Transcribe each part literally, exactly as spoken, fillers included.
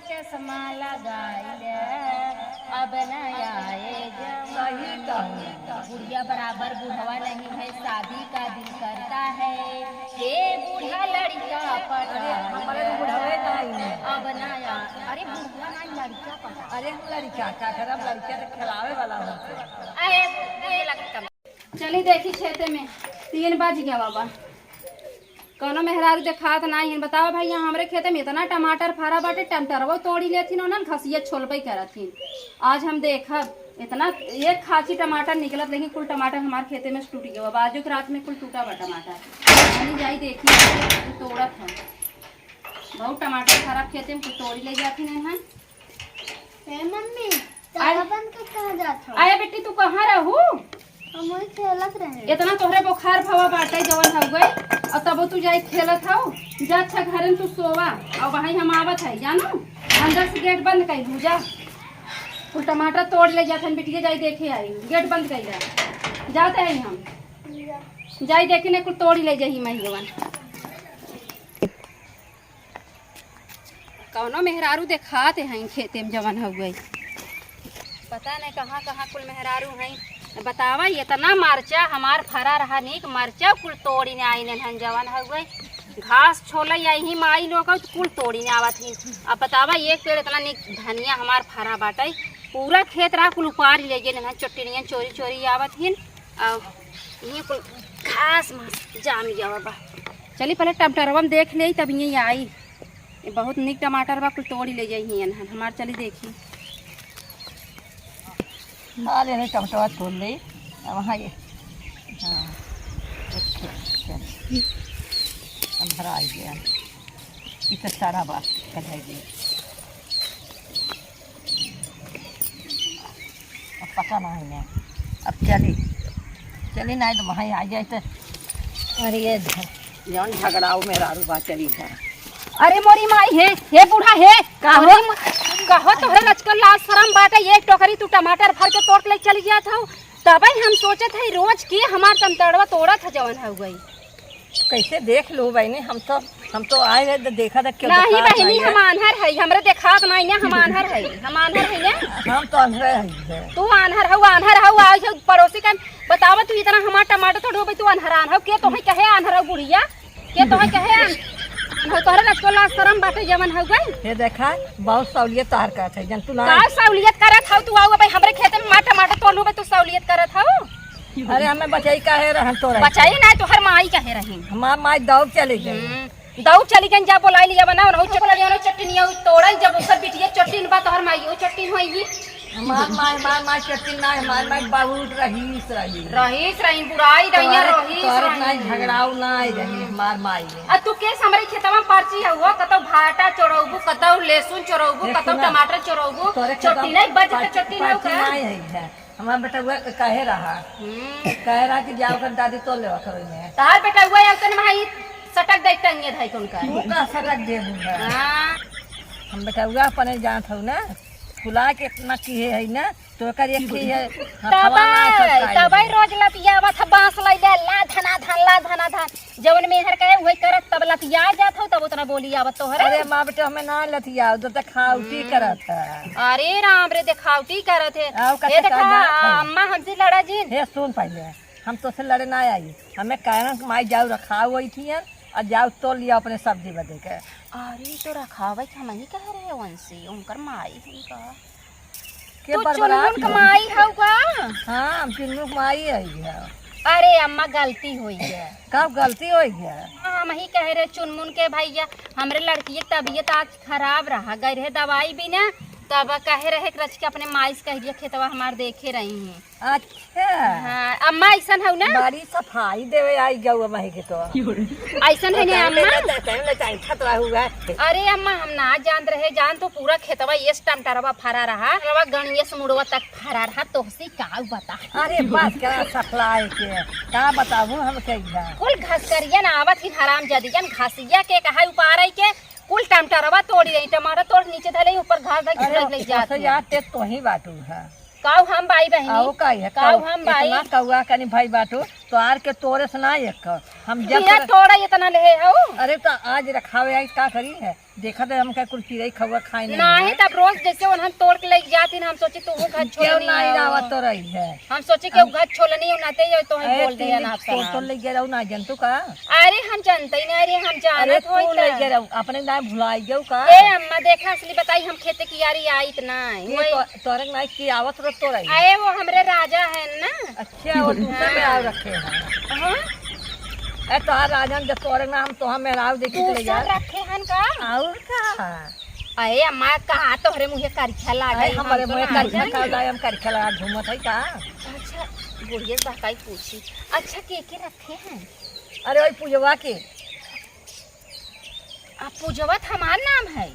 चश्मा लगाई ले, अब न आए जमाना। सही कहू। बुढ़िया बराबर बुढ़वा नहीं है, शादी का दिल करता है। ए बूढ़ा लड़िका पटा अरे, हमारे तो बुढ़वे नहीं है। अब ना यार, अरे बुढ़वा ना, लड़िका पटा। अरे हम लड़िका का करब, लड़िका तो खिलावे वाला होते। अरे, ये लगत कम। चली देखी खेते में, तीन बज गया बाबा, कौनो मेहरारू देखात नाही है। बतावा भैया, हमरे खेते में इतना टमाटर फरा बाटे, टमाटरवा तोड़ी लेथिन, ओनन घसिया छोलबे करथिन। आज हम देखब, इतना एक खाची टमाटर निकलत, लेकिन कुल टमाटर हमार खेते में से टूट गवा। बाजू के रात में कुल टूटा बा टमाटर। हमनी जाई देखी, तोड़त है। बहुत टमाटर खराब खेते में, कुल तोड़ी ले जाती नहीं है। ए मम्मी, अरे। ताला बंद के कहाँ जात हो? अरे बेटी, तू कहाँ रहू? हम वही खेलत रहे। इतना तोहरे बुखार भवा बाटे जवन हो गई, और तबो तू जाई खेलत हऊ। जा अच्छा घरे में तू सोवा, और वहीं हम आवत है, जानू? अंदर से गेट बंद कर दू, जा। कुल टमाटर तोड़ ले जात हन, बिटिया जाई देखे आई, गेट बंद कर दे। जाते हैं हम। जाई देखी ने कुल तोड़ी ले जाई महिगवन। कौनो मेहरारू देखात हैं खेते में जवन हो गई। पता नहीं कहाँ कहाँ कुल मेहरारू हैं। बतावा, इतना मरचा हमार फरा रहा, नीक मरचा कुल तोड़ी ने आई ने हन जवन हो गई। घास छोले यही माई लोग कुल तोड़ी ने आवत ही। अब बतावा, एक पेड़ इतना नीक धनिया हमार फरा बाटे, पूरा खेत रहा कुल उपार ले गए ना, चट्टनियन चोरी चोरी आवत ही। अब ये कुल घास मास जाम गया बा। चली पहले टमाटरवा में देख ले, तब ये आई। ये बहुत नीक टमाटर बा, कुल तोड़ी ले जाई हियन हन। हमार चली देखी। हाँ, ले नहीं, टमाटर तोड़ ले। अब वहाँ ये, हाँ, अच्छा, अच्छा। अब भरा आ गया। ये तो सारा बा, कढ़ाई दे। अब पता नहीं है। अब चली, चली नहीं तो वहीं आ जाए तो। अरे ये झ-, जौन झगड़ाऊ मेहरारू बा चली है। अरे मोरी माई हे, हे बूढ़ा हे, का हो? अरे म-, कहो तोहरे लचकल लाज शरम बाटे, एक टोकरी तू टमाटर भर के तोड़ ले चली जात हऊ, तबे हम सोचत हई रोज के हमार टमाटरवा तोड़त ह जवन हो गई। कैसे देख लो बहिनी, हम तो, हम तो आए रहे तो देखा था क्यों नहीं देखात बहिनी, नहीं है। हम आन्हर हई, हमरे देखात नहीं है, हम आन्हर हई, हम आन्हर हई ना। हम तो आन्हर हई है। तू आन्हर हऊ, आन्हर हऊ, आज पड़ोसी का बतावा, तू इतना हमार टमाटर तोड़ हो, तू आन्हरान हऊ, के तोहे कहे आन्हर हऊ बुढ़िया, के तोहे कहे आन-, आन्हर हऊ, तोहरे लचको लाज शरम बाटे जवन हो गई। ये देखा, बहुत सहूलियत तोहार करत है, जन तू ना। का सहूलियत करत हऊ तू, आऊ भाई हमरे खेते में हमार टमाटर तोड़ लू, तू सहूलियत करत हऊ। अरे हमें बचाई काहे रहन तोरा? बचाई ना, तोहर माई काहे रही? हमार माई दौड़ चली गई। हम्म, दौड़ चली गई, जा बोलाई लिया बना, उन्हों चटनी, उन्हों चटनी, उन्हों तोड़ल, जब ओकर बिटिया चट्टीन बा, तोहर माई ओ चट्टीन होई। हमार माई, हमार माई चट्टीन ना, हमार माई बहुत रहीस रही। रहीस रही, बुढ़ाई रही, तोहरे, रहीस तोहरे रही। ना झगड़ाऊ ना रही, हमार माई में। आ तू केस हमरे खेतवा में पर्ची है, वो कतौ भाटा चोरौबू, कतौ लहसुन चोरौबू, देख कतौ ना, टमाटर चोरौबू, तोहरे खेतवा चट्टी नहीं, बज के पर्ची, चट्टी नहीं पर्ची का? ना है, है। हमार बेटउआ के कहे रहा, हम्म। कहे रहा कि जाओ कर दादी तोड़ लेवा करो में। तार बेटउआ या तन भाई सटक दे टंगे धाई कौन का। तू का सटक दे दूंगा? हाँ। हम बेटउआ अपने जानत हऊ ना, फुला के इतना किहे है ना, तो एकर एक ही है, हथवा ना तबाई, सटकाई तबाई है। रोज लतियावत ह बांस लैले, ला धना धन, ला धना धन। जवन मेहर कहे उहे करत, तब लतिया जात हो, तब उतना बोली आवत तोहरे। अरे माँ बेटे, हमें ना लतियाओ, तो देखावटी हम्म। करत है। अरे राम रे, देखावटी करत है। आओ, ये कते देखा, का जात है? अम्मा हमसे लड़ा जिन। हे सुन पहले, हम तो से लड़े ना आई, हमें कहना कि माई जाओ रखाओ वही थी और जाओ तो लिया अपने सब्जी बदे के। अरे तो रखावे के हम ही कह रहे उनसे, उनकर माई उनका। के तू बरबरात चुनमुन के है? माई हऊ का? हाँ, हम चुनमुन के माई हई है। अरे अम्मा, गलती होई है। का गलती होई है? हाँ, हम ही कहे रहे चुनमुन के भैया, हमरे लड़की के तबीयत आज खराब रहा, गए रहे दवाई बिना, तब कहे रहे कि रच के अपने माई से कह दिया, खेतवा हमार देखे रही हैं। अच्छा। हाँ, अम्मा ऐसन हऊ ना? बड़ी सफाई देवे आई गऊ अम्मा ही के तो। ऐसन है ना अम्मा? ले, ले, ले, ले, ले, खतरा हुआ है। अरे अम्मा, हम ना जान रहे, जान तो पूरा खेतवा ये टमाटरवा फरा रहा, रवा गणियस मुड़वा तक फरा रहा, तोहसे का बता। अरे बस का सफलाई के, का बताबू हम कहिया। कुल घसकरिया ना आवत ही हराम जदियन घसिया के कहा उपारे के, कुल टमाटरवा तोड़ी रही, टमाटर तोड़ नीचे धले ऊपर घास धके अरे, ले जात ओसे है। यार ते तोही बाटू है। काऊ हम बाई बहिनी? आओ का है, काऊ काऊ, हम बाई? इतना कौआ कनी भाई बाटू, तोर के तोरे से ना एक, हम जब बिना तोरे तोड़ा इतना ले हो। अरे तो आज रखावे आई का करी है, देखा तो हम क्या कुल चिड़ै खौआ खाए नहीं नहीं है। तब रोज जैसे उन्हन तोड़ के लेके जाती ना, हम सोचे तू घर क्यों छोड़नी नहीं है। रावत तो रही है। हम सोचे कि हम घर छोड़नी हो ना ते यो तो हम अरे बोल दिया तीन ना तोड़ तो साला। ले गया रहू ना जनतू का। अरे हम जानते ही नहीं, अरे हम अरे जानत तू होई ले त। गया रहू, अपने ना भुलाई गयो का। ए अम्मा देखा असली बताई हम खेते की यारी आई इतना है। ये वही तो तोरे ना की आवत रह तो रही। अरे वो हमरे राजा है ना। अच्छा, वो दूसरे में आव रखे हैं। हाँ? ए, तोहार राजन जब तोरे ना हम तोहार मेहरारू देखी तो ले दूसर यार। रखे हन का? और का? अरे अम्मा, कहाँ तोहरे मुँहे करिछा लागे, अरे, हम हमरे तो मुँहे ना करिछा जानी। का लागे, हम करिछा लगा घूमत है का? अच्छा, बुढ़िया से बहकाई पूछी। अच्छा, के के रखे हैं? अरे, वही पूजवा के। आ, पूजवा तो हमार नाम है।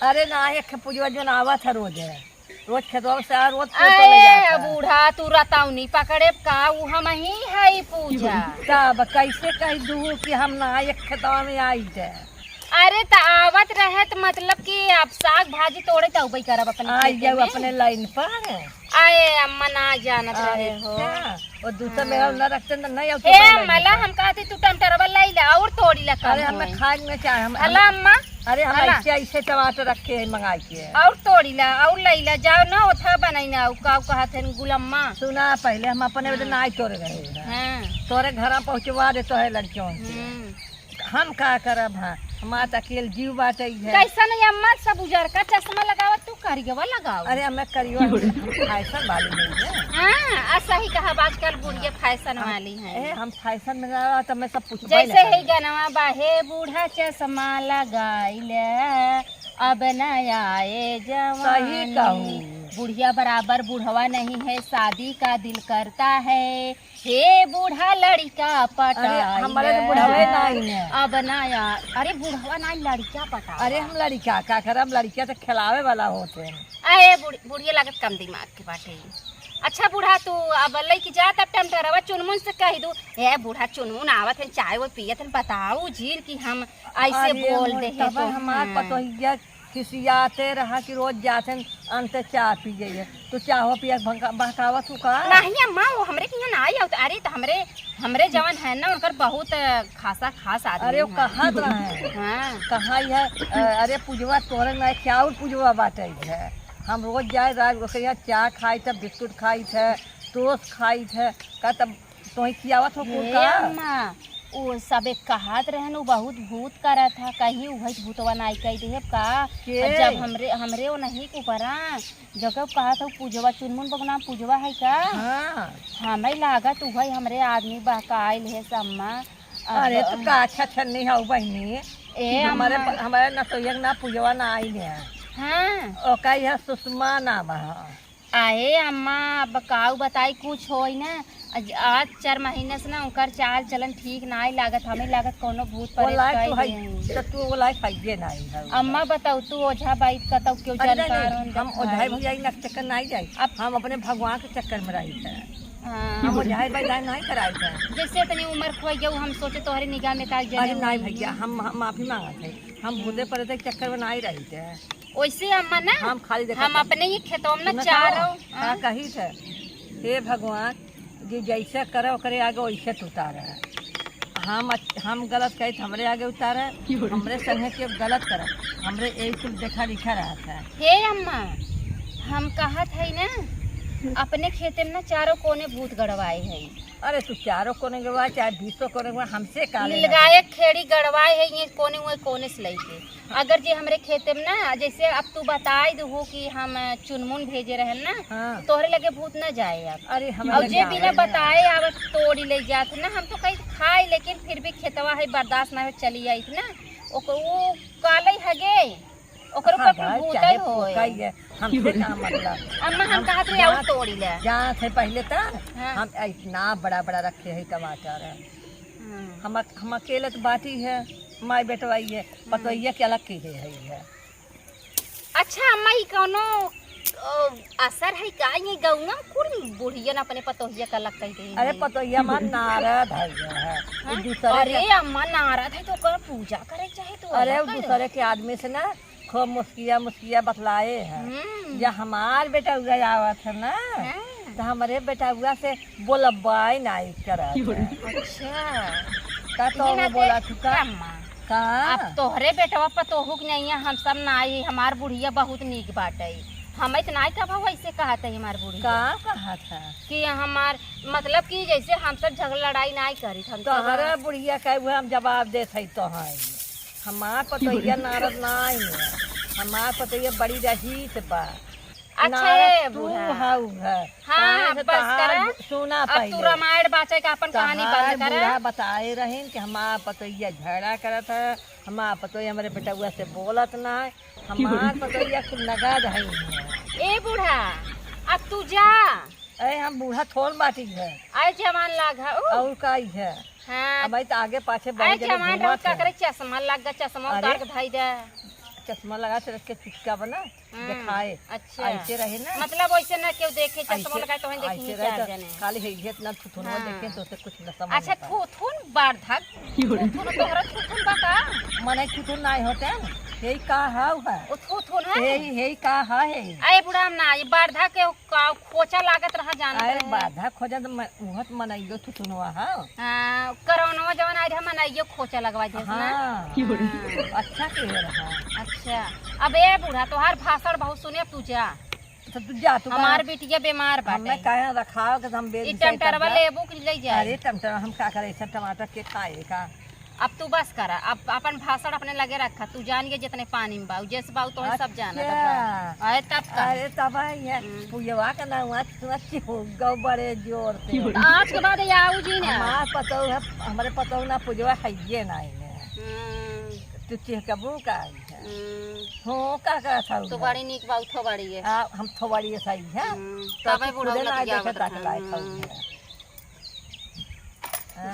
अरे ना, एक पूजवा जो ना आवत है रोज है। रोज खेतवा से आ, रोज तोड़ के ले अरे जाता है। बूढ़ा, तू रतौनी पकड़े का? उ हम ही है पूजा। तब कैसे कह दू कि हम ना एक खेतवा में आई थे? अरे त आवत रहे त मतलब कि आप साग भाजी तोड़े त अउबे करब अपने आई खेते जाऊ में। अपने लाइन पर। आए अम्मा ना जानत अरे रहे हो। अच्छा, वो दूसर हाँ। मेरा ना रखते न, नहीं आवत हे वाला अम्मा, ला है। हम कहती तू टमटरवा लाई ला और तोड़ी ला कम अरे हमें होए। खाए में चाहे हम, हला हम अम्मा, अरे हम हला। ऐसे, ऐसे टमाटर रखे हैं मंगाई के। और तोड़ी ला, और लाई ला, जाओ ना, ओथा बनाई ना, उ का कहत हन गुलम्मा। सुना, पहले हम अपने हाँ। बदे नाई तोड़ रहे हैं। हाँ। तोरे घरा पहुँचवा देतो है लड़कियों के। हम्म। हम का करब, हाँ? हमार त अकेल जीव बाटे है। कैसन है अम्मा, सब उजरका चश्मा लगावत, तू करियवा लगाओ। अरे हमें करियो, हम फैशन वाली नहीं है। हाँ, आ सही कहा, आजकल बुढ़िया फैशन वाली हैं। ए, हम फैशन में ना रहा, तो मैं सब पूछबे जैसे ना ही करी। गनवा बा, हे बूढ़ा चश्मा लगाइले, अब न आए जवानी। सही कहू। बुढ़िया बराबर बुढ़वा नहीं है, शादी का दिल करता है, हे बूढ़ा लड़िका पटाइले। अरे, हमारे तो बुढ़वे नाई है। अब ना यार, अरे बुढ़वा नाई, लड़िका पटावा। अरे हम लड़िका का करब, लड़िका तो खिलावे वाला होते हैं। अरे बुढ़-, बुढ़िया लागत कम दिमाग के बाटे। अच्छा बूढ़ा, तू अब लइके जा, तब टमटरवा चुनमुन से कह दू, "ए बूढ़ा चुनमुन आवत है, चाय वो पियत है, बताऊ जिन कि हम ऐसे अरे बोल दे हैं तब तो।" हमार हाँ। पतोहिया खिसियाते रहा कि रोज जाते हैं, अंत चाय पी जाइए। तो चाहो पिया के भंका-, बहकावत हूँ का? नहीं अम्मा, वो हमरे के यहाँ ना आई आवत। अरे तो हमरे, हमरे जवन है ना, उनकर बहुत खासा खास आदमी अरे वो है। कहत रहे। हाँ। कहाँ है? अ, अरे पूजवा तोरे ना, क्या और पूजवा बाटे है? हम रोज जाए राज ओकरे यहाँ चाय खाई थे, बिस्कुट खाई थे, टोस्ट खाई थे, का तब तोही खियावत हो कुल हे का? अम्मा, वो सबे कहत रहन, वो बहुत भूत करत है, कहीं उहे भूतवा नाई कह देहे का? के? जब हमरे, हमरे वो नहीं कुपरा, जब कहत हो पूजवा, चुनमुन बगना पूजवा है का? हाँ। हमें लागत उहे हमरे आदमी बहकाइल है सम्मा। अब अरे तो का अच्छा अच्छा नहीं है बहिनी। ए हमारे अम्मा। प-, हमारे ना तो एक ना पूजवा ना आई है। हाँ। ओका यह सुषमा नाम है। आहे अम्मा, अब काऊ बताई, कुछ होई ना, आज, आज चार महीना से ना ओकर चाल चलन ठीक नाई लागत, हमें लागत कौनो भूत वो प्रेत लायक कई तो है, दे हैं। तो तू वो लायक है, ये नहीं है। अम्मा बताऊ, तू ओझा बाई कतऊ क्यों अरे नहीं, जानकार नहीं, होन हम देखा ओझाई है। भैया के चक्कर नहीं जाई, अब हम अपने भगवान के चक्कर में रही थे। हाँ। हम ओझाई भैया नहीं कराई थे। जैसे इतनी उम्र खोई गई, हम सोचे तोहरे निगाह में का अरे जने नहीं होई। भैया, हम, हम माफी मांगत है, हम हम्म। भूते प्रेत के चक्कर में नहीं रही थे। ओइसे अम्मा ना, हम खाली देखत हम हई। अपने ही खेतों में ना सुनो, चारो, का हाँ? कही थे, "हे भगवान, जे जैसे करे ओकरे आगे वैसे तू उतारे। हम अच-, हम गलत कही तो हमरे आगे उतारे, हमरे संगे के गलत करे, हमरे यही कुल देखा लिखा रहा था।" हे अम्मा, हम कहत है ना, अपने खेते में ना चारों कोने भूत गड़वाए है। अरे तू चारों कोने गड़वाए, चाहे बीसों कोने गड़वाए, हमसे का लेना? लिलगाए खेड़ी गड़वाए है, ये कोने हुए कोने से लेके। अगर जे हमरे खेते में ना, जैसे अब तू बताई दू कि हम चुनमुन भेजे रहन ना, हाँ। तोहरे लगे भूत ना जाए अब। अरे, हम और लगे जे जाए बिना ना। बताए आवत तोड़ी ले जात ना, हम तो कहीं खाए, लेकिन फिर भी खेतवा है, बर्दाश्त ना हो, चली आई ना, ओकर वो काले हगे, ओकर ऊपर हाँ, कुल भाई, भूतल चाहे होए। पोकाई है, हमसे का मतलब? अम्मा, हम हम कहत रहे, आऊ जात, तोड़ी ले। जात है पहले त, हाँ। हम इतना बड़ा बड़ा रखे है टमाटर। हाँ। हम अक-, हम अकेले त बाटी है, माई बेटवाई है, हाँ। पतोहिया के अलग की है, है, है। अच्छा अम्मा, ई कौनो, अ, असर है का? ये गौवा में कुल बुढ़ियन अपने पतोहिया का अलग कह दे अरे हैं। पतोहिया मार नारद है, है। हाँ? वो दूसरे अरे का अम्मा, नारद है तो ओकर पूजा करे चाहे तो अरे अलग वो कर। दूसरे के आदमी से ना खूब मुस्किया मुस्किया बतलाए है। हम्म। या हमार बेटा उगे आवत है ना, हाँ। हमरे बेटउआ से बोलबाई नाई करत। अच्छा। का तो ये ना बोला देख तू का? अम्मा, का? अब तोहरे बेटवा पतोहू के नहीं है, हम सब नाई, हमार बुढ़िया बहुत नीक बाटे। हम इतना ही कब वैसे कहत है हमार बुढ़िया। का कहत है? कि हमार, मतलब कि जैसे हम सब झगड़ा लड़ाई नाई करी, हम सब तोहरा बुढ़िया का उहे हम जवाब देत है तो है। हमार पतोहिया नारद नाई है, हमार पतोहिया बड़ी रहीस बा। अच्छा, नारद ए तू बूढ़ा। हऊ है। हाँ, काहे से बस तहार करा। सुना अब तू पहिले। रामायण बाचे के अपन कहानी तहार बंद करा। बूढ़ा बताए रहीन कि हमार पतोहिया झगड़ा करत है, हमार पतोहिया हमरे बेटउआ से बोलत ना है, हमार पतोहिया कुल नगद है। ए बूढ़ा, अब तू जा। अरे हम बूढ़ा थोड़ बाटी है। आए जवान लाग है उ। और का ही है? हाँ। अब आई तो आगे पाछे आए बहुत जने जवान घूमत रहो, है। का करे चश्मा लग गा, चश्मा अरे। उतार के धई दे। चश्मा लगा से रख के चुटका बना, हम्म, देखाए। अच्छा। ऐसे रहे ना। मतलब वैसे ना केहू देखे, चश्मा ऐसे, लगाए तो वहीं ऐसे देखी रहे चार तो जने। खाली है ये इतना थुथुनवा हाँ। देखे तो उसे कुछ न समझ अच्छा, आता। थुथुन बार धक। थुथुन तोहरा थुथुन बा का? मने थुथुन नाई होते हैं, यही का हाव है। वो थुथुन है? यही, यही का हाव है? अरे बूढ़ा हम ना, ये बार धक के का खोचा लागत रहा जानत अरे रहे। बाधा खोजा तो म-, उहत मनइयो थुथुनवा हा। हाँ, कोरोनवा जवन आई रहा, मनइयो खोचा लगवा दिहस ना। हाँ। हाँ। अच्छा के रहा। अच्छा, अब ए बूढ़ा, तोहार भाषण बहुत सुने, अब तू जा। तो तू जा, तू हमार का-, बिटिया बीमार हमें बाटे। काहे रखाव के हम बेच ई टमटरवा लेबू कि ले जाए? अरे टमटर हम का करे, ऐसा टमाटर के खाए का? अब तू बस करा, अब अपन भाषण अपने लगे रखा। तू जान के जितने पानी में बाऊ, जैसे बाऊ तोहे सब जाना अच्छा। अरे तब का? अरे तब है ये हम्म। पुजवा के ना हुआ, तू अच्छी हो गौ बड़े जोर से। तो आज के बाद ये आऊ जी ना। हमार पतोह है, हमरे पतोह ना पुजवा है ये ना इन्हें। हम्म। तू चिहकबू का इन्हें? हम्म। हो का का था तो उधर? बड़ी नीक बाऊ थो बड़ी है। आ, हम थो बड़ी है सही है। हम्म। तो तबे तू बुढ़वा खुदे ना लतिया देखे आवत ताक रहा। लायक हम्म। हऊ है।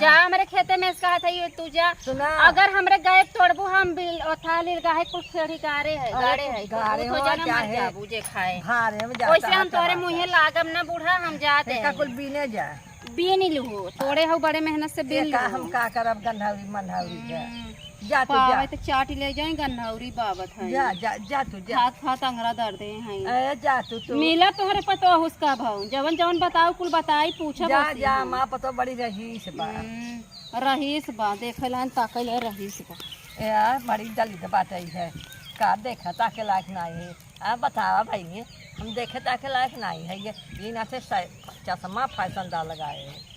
जा हमरे खेते में इसका हाथ है, ये तू जा। सुना। अगर हमरे गाय तोड़बू, हम बिल, ओथा लील गाहे कुल खेड़ी गारे है, अरे गाड़े तू है, गाड़े कुल हो जाना मर चाहे जाबू जे खाए। भारे में जाता वैसे हम है तोरे टमाटर। मुँहे लागब ना बूढ़ा, हम जाते हैं। कुल बीने जा। बीन लू, तोड़े हो बड़े मेहनत से बीन ये का लू। हम का करब गंधौरी मंधौरी के। हम्म। जा तू जा। पावे तो चाट ले जाए, गन्हौरी बाबत है। जा, जा, जा तू जा। खात खात अंगरा दर्दे हैं। ए, जा तू, तू। मिला तोहरे पतोह उसका भाव, जवन जवन बताऊ कुल बताई, पूछा जा, बस जा, ही। माँ पतोह बड़ी रहीस बा। हम्म, रहीस बा, देखे लान ताके ले रहीस बा। ए, आ, बड़ी दलित बात आई है। का देखा ताके लायक नाई है। आ, बतावा भाई, हम देखे ताके लायक नाई है। ये, ये ना से सा-, चश्मा फैशनदार लगाए है।